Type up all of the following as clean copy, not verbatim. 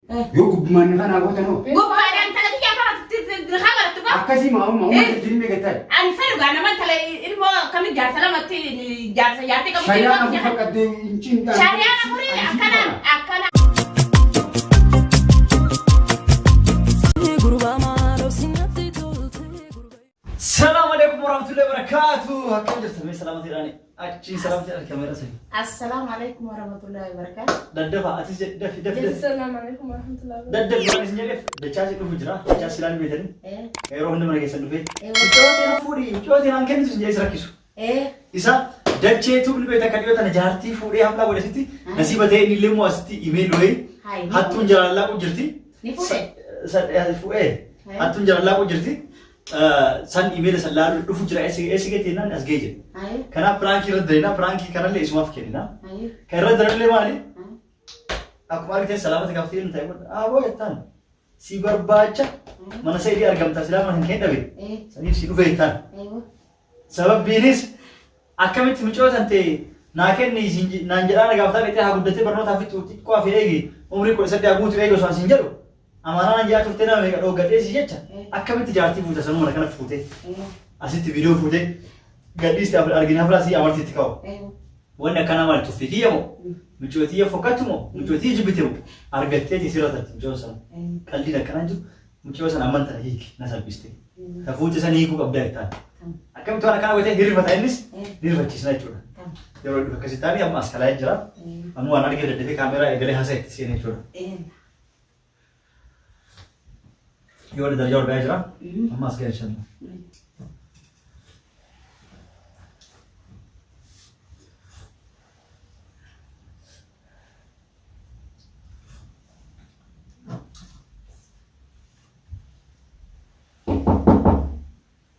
Yoo gubbumaan ni kanaa gootan hoo? Gubbaadhaan tala kiyya kanatti nikaa barattu ba. Akkasii maa umma umma jirjirii meeqa ta'i? Ani fedhu gaa nama tala ilmoo akkamitti jaarsa lamatti jaarsa jaartii qabu Shari'aan afur fakkaattee hin cinqaan. Shari'aan afurii akkanaan akkana. Salaam alaikum warahmatullahi wabarakatuh. Akkam jirtan mee salaamati jedhani. Achi salaamati jedhani kameera sani. Assalaamu alaikum warahmatullahi wabarakatuh. Daddafa atis jedhi dafi dafi dafi. Assalamu alaikum warahmatullahi wabarakatuh. Daddafi waan isin jedheef dachaasi dhufu jira. Dachaasi ilaali beetani. Yeroo hunda mana keessan dhufee. Eh. Mucootii na fuudhi mucootii naan kennitu isin jedhee si rakkisu. Isa dachee tuubni beekta kan dhiyoo tana jaartii fuudhee haflaa godhe sitti nasiiba ta'e inni illee immoo asitti imeelii wayii Hai, ni hattuun fuudhe. jalaan laaqu jirti. Ni fuudhe? Fuudhee Hai. hattuun jalaan laaqu jirti. San imeela san laaluu dhufu jira eessi gate jennaan as ga'e jedhe. Hai, Kanaaf piraankii irra dalina piraankii kanallee isumaaf kennina. hai, Kan irra dalallee maali? hai. Akkuma argitan salaamata gaafatee inni ta'e godha. Aboo jettaan si barbaacha mana seerii argamta silaa mana kan dhabe saniif si dhufe jettaan. Aywa. Sababbiinis akkamitti mucoo tan ta'e naa kenni isin naan jedhaa na gaafataa dhaqxee haa guddatee barnootaa fixu xiqqoo hafe eegi umrii 18 haa guutu eegi osoo isin jedhu amaanaa naan jedhaa turtee nama meeqa dhooggadhee si jecha akkamitti jaartii fuuta sanuu mana kana fuutee asitti viidiyoo fuutee gadhiiste argina haflaa si amartiitti ka'u. Aywa. Wanni akkanaa maali tuffii kiyya moo mucoo tiyya fokkattu moo mucoo tiyya jibbite moo argatteeti sirra tarti mucoon sana qaldiin akkanaa jiru mucoo sana amman tana hiiki na salphiste ta fuute sana hiikuu qabdaa jettaan akkamitti waan akkanaa gootee hirrifata innis ni rifachiisna jechuudha yeroo dhufe akkasii taanii amma as kalaa'ee jira amma waan argee daddafee kaameeraa eegalee haasaa itti seene jechuudha yoo darajaa ol ba'ee jira amma as ga'ee jira.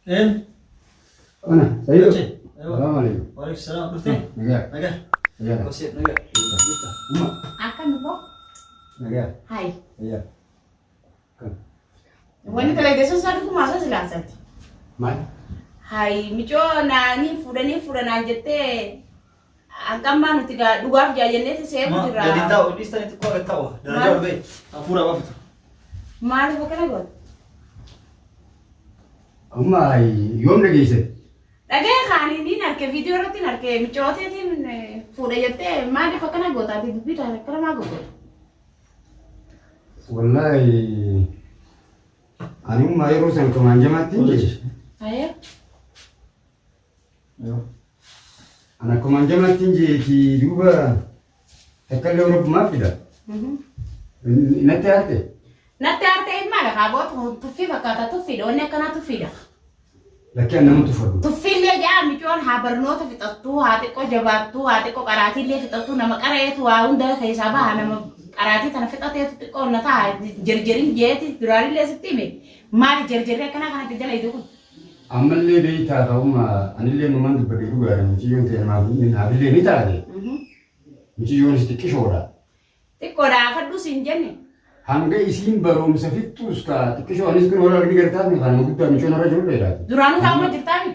Een. Ana, Sayyidoo. Achi. Aywa. Salaam alaikum. Waalaikum salaam. Dhuftee? Nagaa. Nagaa. Nagaa. Kosee nagaa. Jirta. Umma. Akkami boo? Nagaa. Hai. Nagaa. Kan. Wanni dalagde sun isaa dhugumaa isa silaasatti. Maal? Hai micoo naanii fuudhanii fuudhanaan jettee hanqammaa nuti gaa dhugaaf jaajenneeti seeku Ma jirra. gadi taa'u dhiistanii xiqqoo gadi taa'u. Darajaa ol ba'e. Hafuura baafatu. Maaliif akkana goote? Umma yoom dhageesse? Dhagee kaanii niin arke viidiyoo irratti hin arke micooteetiin fuudha jettee maaliif akkana goota ati dubbii taate akkana maa goota? Wallaahi ani umma yeroo san kamaan jamaatti hin jedhe. Ayee. Ani akkumaan jamaatti hin jeeti duuba takka illee rabbumaaf fida. Natti aarte. Natti aarte hin maala kaaboo tuffii fakkaata tuffiidha wanni akkanaa tuffiidha. Lakkee an nama tuffadhu. Tuffiillee jaa micoon haa barnoota fixattuu haa xiqqoo jabaattuu haa xiqqoo qaraatiillee fixattuu nama qara'eetu waa hunda keessaa baha nama qaraatii tana fixateetu xiqqoo na ta'a jerjerin jeeti duraanillee sitti hime maali jerjerri akkanaa kanatti dalaydu kun. Ammallee beektaa ta'umma anillee numaan dubbadhe dhugaadha mucayyoon ta'e namaaf naafillee ni taate. Mucayyoonis xiqqishoodha. Xiqqoodha hafadhuu siin jenne. Hanga isiin barumsa fixxuus ka xiqqishoo anis kun warra argni gartaaf mi kanuma guddaa mucayyoon irra jiru dheeraati. Duraanuu taa'uma jirtaami.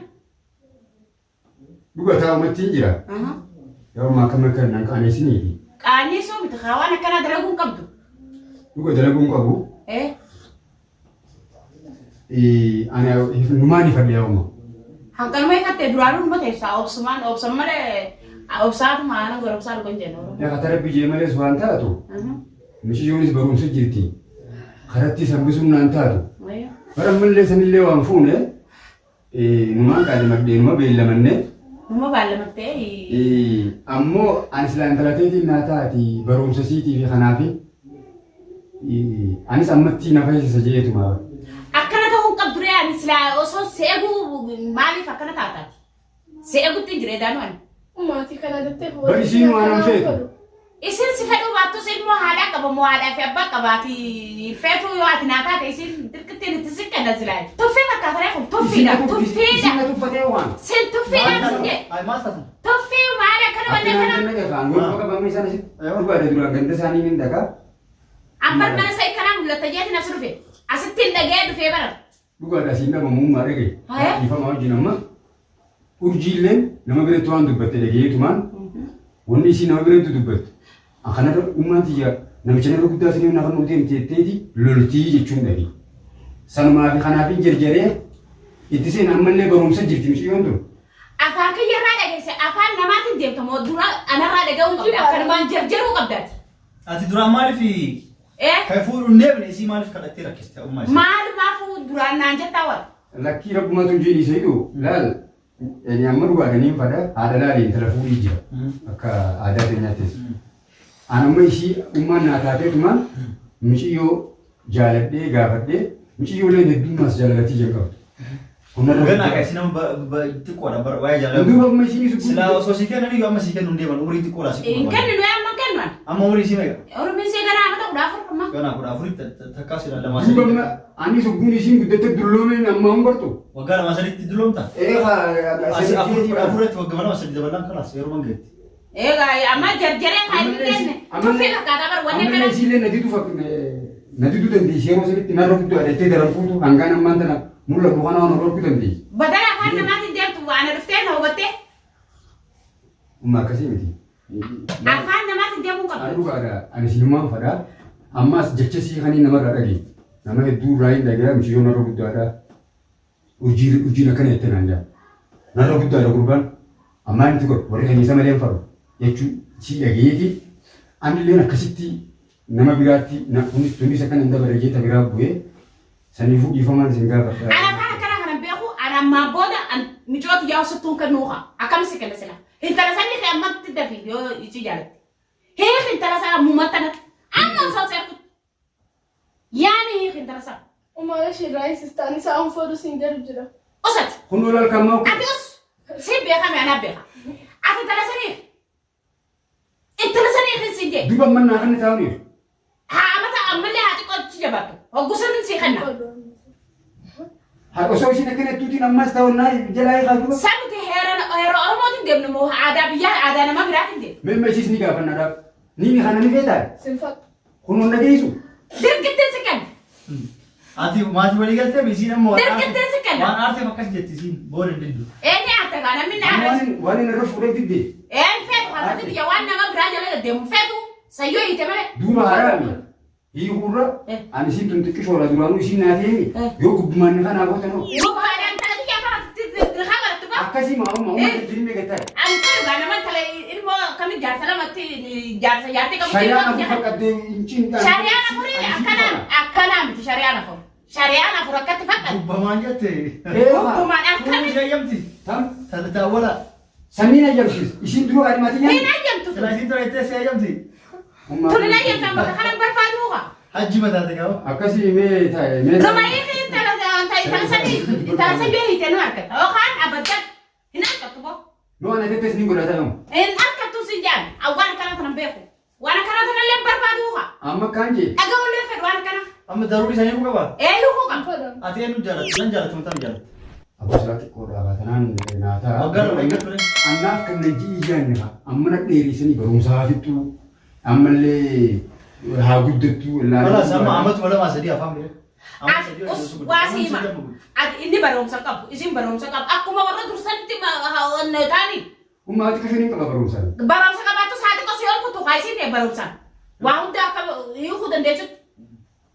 Dhuga taa'umatti hin jira. Yoo ammaa akkam akka nan qaaneessiniifi. Qaanyii soo miti kaa waan akkanaa dalaguu hin qabdu. Dhuga dalaguu hin qabu. Ani numaan ifadhe yaa umma. Hanqanuma ifatte duraanuu numa teessaa obsumaan obsan malee obsaatuma aanan godha obsaa dhugan jenna Oromoo. Yaa kata rabbi jee malees waan taatu. Mucayyoonis barumsa jirti. Karatti sambisuun naan taatu. Bara ammallee sanillee waan fuune Numaan qaadimadhee numa beellamannee. Numa baallamattee. Ammoo ani silaa intala teetiin naa taati barumsa siitii fi kanaafi anis ammattii na fayyisa jeetuma. Akkana ta'uu hin qabdu ree ani silaa osoo seeguu maaliif akkana taataati? Seegutti hin jiree daanu ani. Maatii kana jettee Bar isiin waan hin feetu. Isin si fedhuu baattus ilmoo haadhaa qaba moo haadhaa fi abbaa qabaati feetuu yoo ati naa taate isin dirqittiin itti sin kenna silaa. Tuffii fakkaata kun tuffiidha Isin tuffiidha. na tuffatee waan. Sin tuffiidha sin jedhe. Ay maal taatan? Tuffii maali akkana wanni Akka akkana. naan dhaqe kaan golfa qabamee isaan asitti dhugaadha duraan ganda isaanii nin dhaqa. Ambar mana isa ikkanaa mul'atta jeetiin as dhufe. Asitti hin dhagee dhufee bara. Dhugaadha siin dhabamummaa dhage. Haya. Dhiifama wajjin amma urjiilleen nama biratti waan dubbatte dhageetumaan wanni isii nama biratti dubbatte. Kanarra ummaan tiyya Namicha nama guddaa sanii nafa nuu deemti jetteeti loltii jechuun dhagi. Sanumaa fi kanaafin jerjeree itti seen ammallee barumsa jirti mucayyoon tun. Afaan kiyya irraa dhageesse afaan namaatiin deemta moo dura anarraa dhaga'uu qabda akkanumaan jarjaruu qabdaati. Ati duraan maaliif Eh kan fuudhu hin deemne isii maaliif kadhattee rakkiste ummaa isii? maalumaafuu duraan naan jettaa wal. Lakkii rabbumatu hin jedhi isa jedhu laal ani amma dhugaadha niin fadha haadha laali intala fuudhii jira akka aadaa teenyaattis. An amma ishii ummaan naa taateetuma miciyyoo jaaladhee gaafadhee miciyyooleen heddummaas jaalalatii jan qabdu. Kun narra Ganaa guddaa. kan isin nama xiqqoodha bara waa'ee jaalala. Duuba amma isiin isu Silaa osoo sii kennan iyyuu amma sii kennu hin deeman umrii xiqqoodha sii Hin kennu. kennu nuyi amma hin kennu. Amma umrii sii meeqa? Umriin isii ganaa amata 14 amma. Ganaa 14 takkaa silaa lamaa Duuba sadii. amma ani sugguun isiin guddatte dulloomeen ammaa hin bartu. Waggaa lama sadiitti dulloomta? Ee Asi afur 14tti waggaa lama sadii dabalaan kalaas yeroo mangeetti. Egaa amma jarjaree kan hin kenne tuffii fakkaata bar wanni Ammallee akkana. isiillee na diduu dandeessi yeroo sanitti narra guddaa jettee daran fuutu hangaan ammaan tana mul'atu kana waan dhorkuu dandeessi. Badala afaan namaatiin deemtu ana dhuftee na hubattee Umma akkasii miti. afaan namaatiin deemuu Ani qabdu. dhugaadha ani sinumaan fadha ammaas jecha sii kanii namarraa dhagee nama hedduu irraa hin dhagaya mucayyoo narra guddaadha. Urjiin urjiin akkana jette naan jaa. Narra guddaadha gurbaan. Ammaa inni godhu warri keenya isa malee hin fadhu jechuu sii dhageeti. Anilleen akkasitti nama biraatti na kunis tunis akkana hin dabarre jee ta biraa bu'ee saniifuu dhiifamaan isin gaafadha. Ana afaan akkanaa kanan beeku ana ammaan booda micooti yaa sittuun kennuu kaa akkam si kenna sila. Intala sanii kee ammatti dafi yoo isii jaalatte. Hiiki intala sana ammuma tanatti. Amma osoo seertu. Yaani hiiki intala sana. Umaara ishee raayis ta'an isaa on fooduu siin jedhu jira. Usati. Kun ol halkan Ati us. Si beekame anaa beeka. Ati intala sanii. Intala sanii hin siin jee. Duuba amman naa kanni taa'uniif. Haa amata ammallee haa xiqqootti jabaattu. Hoggusan sii kenna. Haa osoo isin akkana jettuutiin ammas ta'unnaa jalaa hiikaa duuba. Sanuti heera heera Oromootiin deemnu moo aadaa biyyaa aadaa nama biraatiin deemnu. Mee mee isiis ni gaafanna dhaab. Ni kana ni feetaa? Sinfadhu. Kun hunda geessu. Dirqittiin si kenna. Ati maatii walii galtee isiin amma waan Dirqittiin si kenna. waan aarteef akkas jetti isiin booda hin diddu. Eenyu aarta kaa namni na aarsa. Waan inni irra fuudhee didde. Een feetu harkatti biyya waan nama biraa jala deddeemu feetu sayyoo hiite malee. Duuba haraami. Hiikuurra ani isiin tun xiqqishoodha duraanuu isiin naa ta'eemi yoo gubbumaan kanaa gootanoo. Gubbaadhaan tala biyya kanatti dirqaa barattu ba. Akkasii maa umma umma jirmi gataa. Ani fedhu gaa nama tala ilmoo akkamitti jaarsa lamatti jaarsa jaartii qabu. Shari'aan afur fakkadde hin cinqaan. Shari'aan afurii akkanaa akkanaa miti shari'aan afur. Shari'aan afur akkatti fakkatu. Gubbamaan jette. Gubbumaan Fuudhuu akkamitti. ishee ayyamti. Tam Taawwala. sanniin ayyamsiis isiin duruu adimatii Hin nyaanni. ayyamtu Silaa tun. isiin tura jettee si ayyamti. Tun hin ayyamtu amma kana barbaadu kaa. Hajji mataate qaba. Akkasii mee ta'e mee. Luma hiiki intala intala sadii intala sadii yoo hiite nu argata yookaan abaddan hin argattu boo. Nu ana tettes ni godhata gamu. Hin argattu sin jaan waan akkana kana beeku. Waan akkana kana illee barbaadu kaa. Amma kaan jee. Dhaga'uu illee fedhu waan akkana. Amma daruun isaanii qaba. Eeyyuu qaba. Fadhu. Ati eenyu jaalatta? Nan jaalatta mataa jaalatta. Aboo silaa xiqqoodha baatanaan naa ta'a. Waggaa lama eeggattu ture. Annaaf kan na ji'i jaanne haa amma na dheereessanii barumsa haa fixxuu ammallee haa guddattuu Kalaas amma amatuma lama sadii afaan bire. Amma sadii Us hojii waa siima. Ati inni barumsa qabu isin barumsa qabu akkuma warra dursanitti taani Ummaa xiqqoo isheen qaba barumsa. barumsa qabaattu saa xiqqoo si ol kutu haa isin ta'e barumsa. Waa hunda akka hiikuu dandeessutti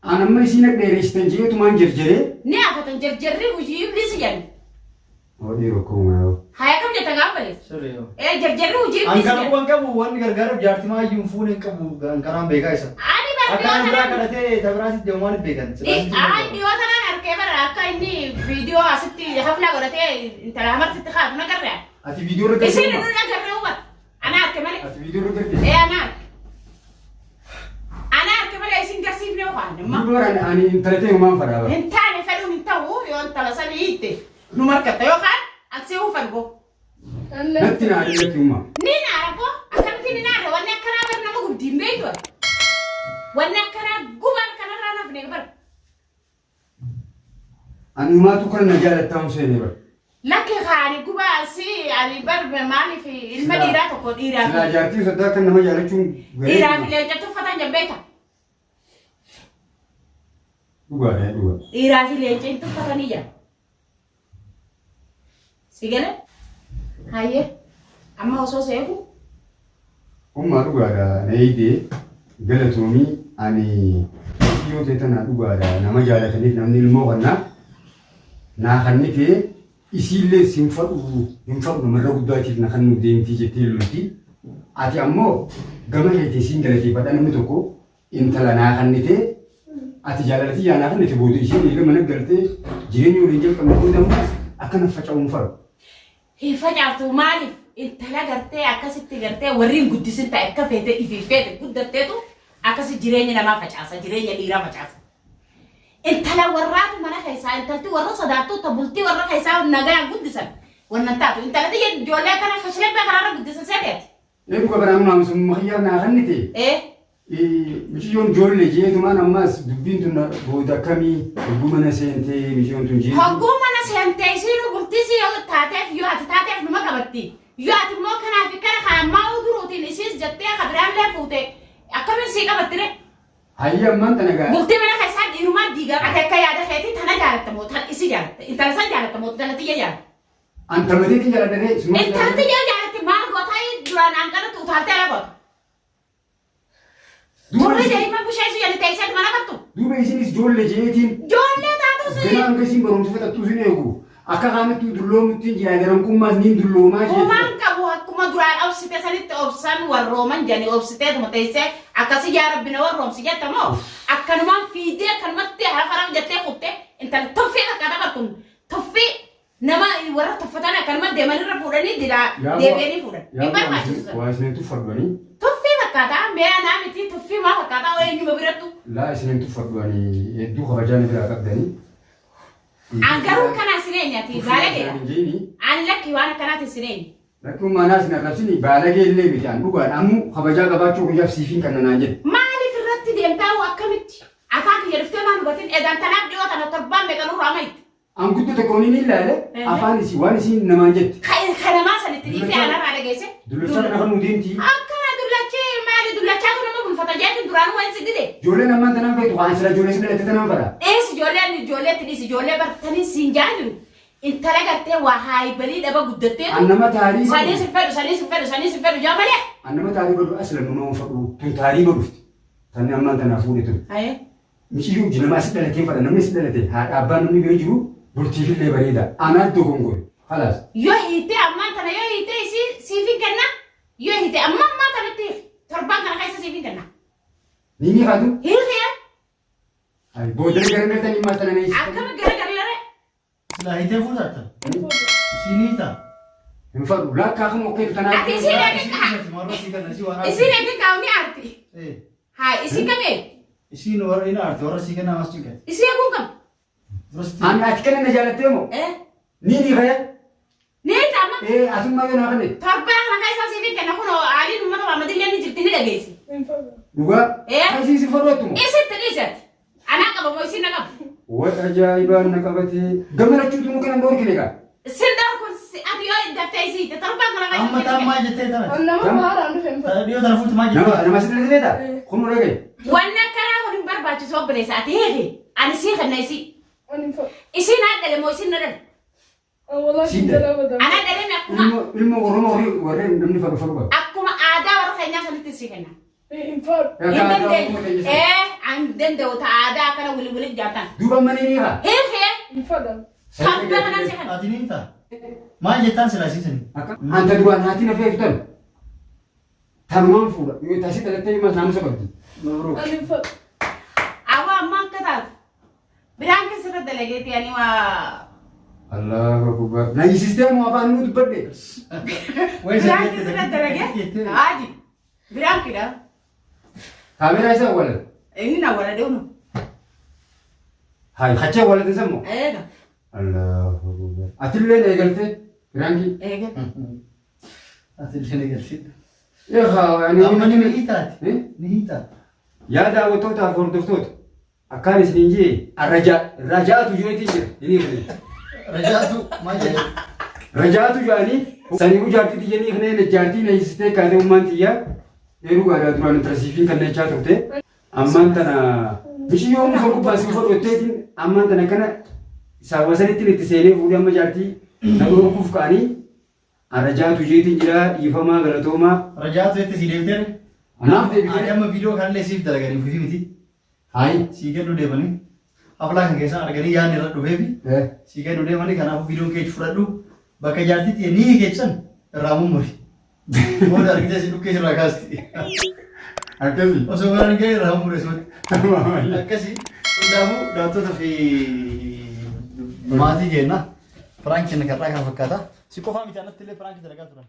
An amma isiin na dheereessitan jeetumaan jarjaree. ni hafatan jarjarri hojii iblis jedhan. Hoo dhiiroo akkuma yoo. Haya kam jetta gaafa baleessa. Sirrii yoo. Ee jarjarri hojii An iblis kana jedhan. quban qabu wanni gargaaruuf jaartimaa iyyuu hin fuune hin qabu an kanaan beekaa isa. Ani bar Akka dhiyoo an biraa tanaan kadhatee ta biraatti deemu maaliif beekan? Ay dhiyoo tanaan arkee bara akka inni viidiyoo asitti haflaa godhatee intala hamarsitti kaatu nagarree. Ati viidiyoo irra Isin gartee. nu nagarree hubata. Ana arke malee. Ati viidiyoo irra gartee. Ee ana arke. Ana arke malee isin garsiifne waan amma. Duuba ani ani intala ta'e uumaan fadhaa bara. Hin taane fedhuun hin ta'u yoo intala sanii hiitte nu markatta yookaan asii uffan boo. Natti naa dhillatti uumaa. Ni naara boo akkamitti ni naara wanni akkanaa bar nama gubdi hin beektu ati. Wanni akkanaa gubaan kanarraa nafne bar. Ani uumaatu kana na jaalattaa hin seene bara. Lakki kaani gubaa si ani bar maaliif ilma dhiiraa tokko dhiiraa Silaa fi jaartii soddaa kan nama jaalachuun dhiiraa fi leencatti uffatan jabbeeta. Dhugaadha dhugaa. Dhiiraa fi leenca hin tuffatanii jira. Si galee? Hayyee amma osoo seeku Ummaa dhugaadha na eegdee Galatoomii ani yoo ta'e tana dhugaadha nama jaalataniif namni ilmoo kannaa naa kannitee isiillee sin fadhu hin fadhu namarra guddaatiif na kannuu deemtii jettee lolti. Ati ammoo gama keetiin siin galateeffadha namni tokko intala naa kannitee ati jaalala tiyyaa naa kannite booda isheen eega mana galtee jireenya waliin jalqabne booda ammaas akkana faca'uu hin fadhu. Hin facaaftu maaliif intala gartee akkasitti gartee warri hin guddisin ta'e akka feete ifiif feete guddatteetu akkasi jireenya namaa facaasa jireenya dhiiraa facaasa. Intala warraatu mana keessaa intalti warra sodaattu ta bultii warra keessaa nagaa guddisan wannan taatu intala tiyya ijoollee akkana kashlabbee karaarra guddisan seeteeti. Ee dhuga baraa naamusumma kiyyaaf naa kannite. Ee Miciyyoon ijoollee jeetumaan ammaas dubbiin tun booda akkamii hogguu mana seentee miciyyoon tun jeetu. Hogguu mana seentee isiinuu bultii si yoo taateef yoo ati taateef numa qabatti. Yoo ati immoo kanaa fi kana kan ammaa uduruutiin isiis jettee ka biraallee fuute akkamiin sii qabatti ree? Hayyee ammaan tana gaa. Bultii mana keessaa dhiirumaa diigaa ati akka yaada keetii tana jaalatta moo tan isii jaalatta intala san jaalatta moo intala tiyya jaalatta? An tamateetiin jaaladha ree isuma. Intala tiyya jaalatte maal gootaa duraan hanqalatti utaaltee ala goota. Turri daa'imman busheessu jedhe teessee mana qabtu. Duuba isinis ijoollee jeetiin Ijoollee taatu si. ganaa hanga isin barumsa fixattuu isin eegu akka kaanittuu dulloomuttiin jira garankummaas niin dulloomaa jeetii. Homaan qabu akkuma duraan obsite sanitti obsan warrooman jedhanii obsiteetuma teessee akkasii yaa rabbi na warroomsi jetta moo akkanumaan fiidee akkanumatti hafaraf jettee kutte intala tuffii akka dabartun tuffii Nama warra tuffatan akkanuma deeman irra fuudhanii dila deebi'anii fuudhan. Hin barbaachisu sana. Waa isinin tuffadhu ani. Tuffii fakkaata mee anaa miti tuffii maa fakkaata oo eenyuma birattu. Laa isinin tuffadhu ani hedduu kabajaa na biraa qabdanii. An garuu kanaa sin eenye ati baalageedha. Hin jeeni. Ani lakki waan akkanaatiin sin eenye. Lakki ummaa naas hin arrabsini baalagee illee miti an dhugaadha ammu kabajaa qabaachuu kiyyaaf siifiin kanna naan jedhe. Maaliif irratti deemtaa hoo akkamitti? Afaan kiyya dhuftee maan hubatin edaan tanaaf dhiyoo tana torbaan meeqa nurraa mayitti. An guddo tokko ni ilaale afaan isii waan isiin namaan jette. Ka namaa san itti dhiiftee anarraa dhageesse. Dullachaa kana kan nu deemti. Akkana dullachee maali dullachaatu nama bulfata jeetiin duraanuu waan si dide. Ijoolleen ammaan tanaan feetu waan sila ijoollee si dhalatte tanaan fadha. Dhiisi ijoolleen ijoollee itti dhiisi ijoollee bartanii siin jaa jiru. Intala gartee waa haayibalii dhaba guddatteetu. An nama taarii Sanii sin fedhu sanii sin fedhu sanii sin fedhu jaa malee. An nama taarii godhu asla numa hin fadhu tun taarii godhufti. Tanni ammaan tanaa fuudhe tun. Hayee. Miciyyuu hojii namaa si dhalatee fadha namni si dhalate haadha abbaan namni bira jiru bultiifillee bareeda anaa dogongore kalaas. Yoo hiite ammaan tana yoo hiite isii siifin kenna yoo hiite amma ammaa tanatti hiiki torbaan kana keessa siifin kenna. Ni ni kaatu. Hiiki yaa. Ay booda gara galtanii maal tana na Akkami gara galaree. Silaa hiitee fuutatta. Isiin hiitaa. Hin fadhu lakkaa kan okkeetu tanaa. Ati isiin eegin kaa. Warra sii kana isii waan Isiin eegin kaa ni aarti. Haa isii kamee. Isiin warra hin aarti warra sii kenna amas cinqate. Isii eeguun kam. Duras Ani ati kana na jaalattee moo? Eh. Ni ni kaya. Ni hiita amma. Ee atummaa yoo naa kanne. Torbaan kana keessa siifin kenna kun aaliin uummata Muhammadillee ni jirti ni dhageessi. Hin fadhu. Dhugaa. Ee. Kan isiin si fadhu Isitti dhiisi ati. Anaa qaba moo isin na qaba? Way ajaa'ibaan na qabatee. Gama lachuutu nu kanan dhoorkine egaa. Sin dhorku ati yoo daftee isii hiite torbaan kana keessa Amma siifin taan kenna. maal jettee tana? An nama haaraan dhufe hin fadhu. Dhiyoo tana fuute maal Nama jettee? nama si dhalate beektaa? Kun dhagaye. Wanni akkanaa kun hin barbaachisu obboleessa ati hiiki. Ani sii kenna isii. An hin fadhu. Isiin haa dhale moo isin na dhale? An wallahi Siin jalaa badaa. Ana dhale akkuma Ilmoo ilmoo Oromoo warri warreen namni fadhu fadhu qaba. akkuma aadaa warra keenyaa sanitti sii kenna. Hin fadhu. Hin dandeenye. Ee an danda'u ta aadaa akkana wili wili jaartan. Duuba amma ni hiika. Hiiki. Hin fadhu. Torbee kanan si kenna. Ati ni hiitaa? Maal jettaan silaa isiin sanii? Anta duraan haati na feetu tan. Tanumaan fuudha. Yoo taasii dhalattee ilma naamusa qabdi. Mabruuk. An hin fadhu. Awwa amma akka taatu. Biraan keessatti dalageeti ani waa. Allahu akbar. Na hiisistee moo afaan nu dubbadhe? Biraan keessatti dalagee. Haji. Biraan kidha. Kaameeraa isa awwalan. Inni na wala deemu. Hayi kachee awwalate sammoo. Eega. Allahu akbar. Atillee na eegaltee biraankii. Eega. Ati illee ni galtee. Eegaa ani Amma ni hiitaati. Eh? Ni hiitaa. Yaa daawwattootaaf hordoftoota akkaan isiniin jee arrajaa rajaatu jeetii jira inni kun Rajaatu maal jedhe? rajaatu jedhanii sanii jaartii tiyyanii kana jaartii na hiisistee kaatee ummaan tiyyaa eeruu gaadhaa duraan intarasiifiin kan jechaa turte ammaan tana bishii yoo muka gubbaa si uffatu jetteetiin ammaan tana kana saawwa sanittiin itti seenee fuudhee amma jaartii na dhorkuuf ka'anii arrajaatu jeetiin jira dhiifamaa galatoomaa Rajaatu jettee si deebitee? Anaaf Ani deebitee. amma viidiyoo kanallee siif dalaganii ofii miti. Hayi. Sii kennuu deemanii. Haflaa kan keessaan arganii yaadni irra dhufeefi sii kennuu deemanii kanaafuu viidiyoon kee fudhadhu bakka jaartii tiyya ni hiikeebsan irraa mummuri. Booda argitee si dhukkee sirraa kaasti. Akkasii. Osoo garaan ga'e irraa mummure sumatti. Akkasii hundaafuu daawwattoota fi maatii keenya piraankiin karraa kana fakkaata. Si qofaa miti anatti illee piraankii dalagaa turan.